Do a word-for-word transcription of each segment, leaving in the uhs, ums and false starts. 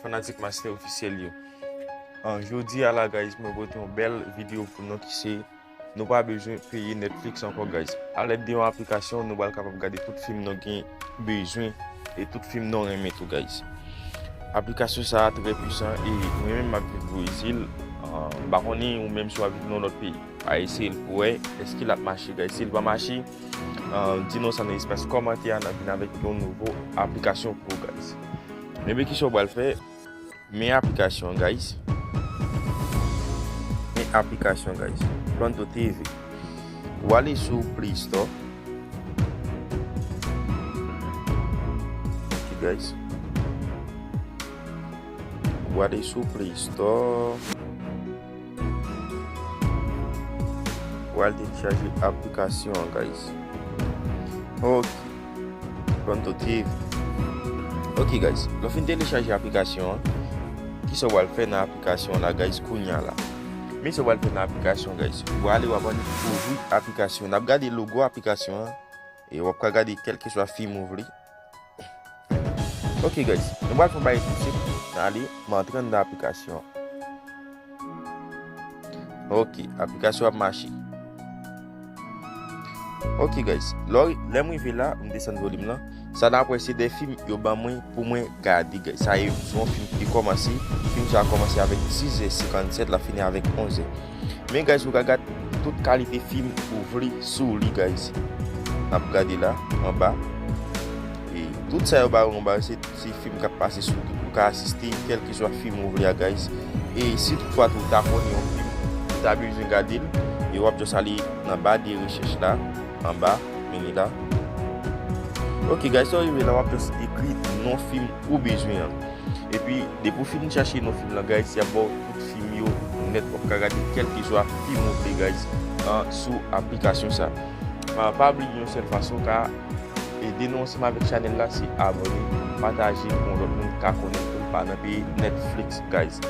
Fanatik Master Ofisyèl yo. An, jodi a la, guys, mwen pote yon bèl videyo pou nou ki se nou pa bezwen peye Netflix ankò, guys. A lèd de yon aplikasyon, nou pral kapab gade tout fim nou gen bezwen e tout fim nou renmen tou, guys. Aplikasyon sa a trè pwisan e mwen menm m ap viv Brezil. An, m pa konnen ou menm si w ap viv nan yon lòt peyi. A eseye l pou wè èske l ap mache, guys. Si l pa mache, an, di nou sa nan espas kòmantè a, n ap vin avèk yon nouvo aplikasyon pou ou, guys. Ebyen, kisa w pral fè? Men aplikasyon, guys. Men aplikasyon, guys. Pronto T V. Ou ale sou Play Store. Ok, guys. Ou ale sou Play Store. Ou al telechaje aplikasyon an, guys. Ok. Pronto T V. Ok, guys. Lè w fin telechaje aplikasyon an, kisa w pral fè nan aplikasyon an la, guys, kounye a la? Men sa w pral fè nan aplikasyon, guys. Ou ale, w ap annik ouvri aplikasyon. N ap gade logo aplikasyon an. E w ap ka gade kèlkeswa fim ou vle. Ok, guys. Nou pral fè yon bagay tou senp. N ale, m antre anndan aplikasyon an. Ok, aplikasyon ap mache. Ok, guys. Lè, lè m rive la, m desann volim lan. Sa n ap wè se de fim yo ban mwen pou mwen gade, guys. Sa e se yon fim ki kòmanse. Fim sa a kòmanse avèk sizè senkannsèt, l ap fini avèk onzè. Men, guys, ou ka gade tout kalite fim ou vle sou li, guys. N ap gade la, anba. E tout sa yo ba yo anba, se, se fim k ap pase sou YouTube. Ou ka asiste kèlkeswa fim ou vle a, guys. E si toutfwa tou ou ta konnen yon fim, ou ta bezwen gade l, e w ap just ale nan ba de rechèch la, anba, men li la. Ok, guys, lè w rive la, w ap just ekri non fim ou bezwen an. Epi, depi w fin chache non fim lan, guys, y ap ba w tout fim yo nèt. W ap ka gade kèlkeswa fim ou vle, guys, an, sou aplikasyon sa. Ah, pa bliye yon sèl fason w ka ede nou ansanm avèk chanèl la, se abòne, pataje pou yon lòt moun ka konnen tou, pa nan peye Netflix, guys.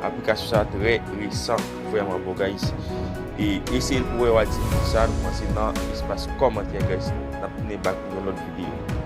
Aplikasyon sa trè resan, vrèman bon, guys. E eseye l pou wè w a di m kisa nou panse nan espas kòmantè, guys. N ap tounen back pou yon lòt videyo.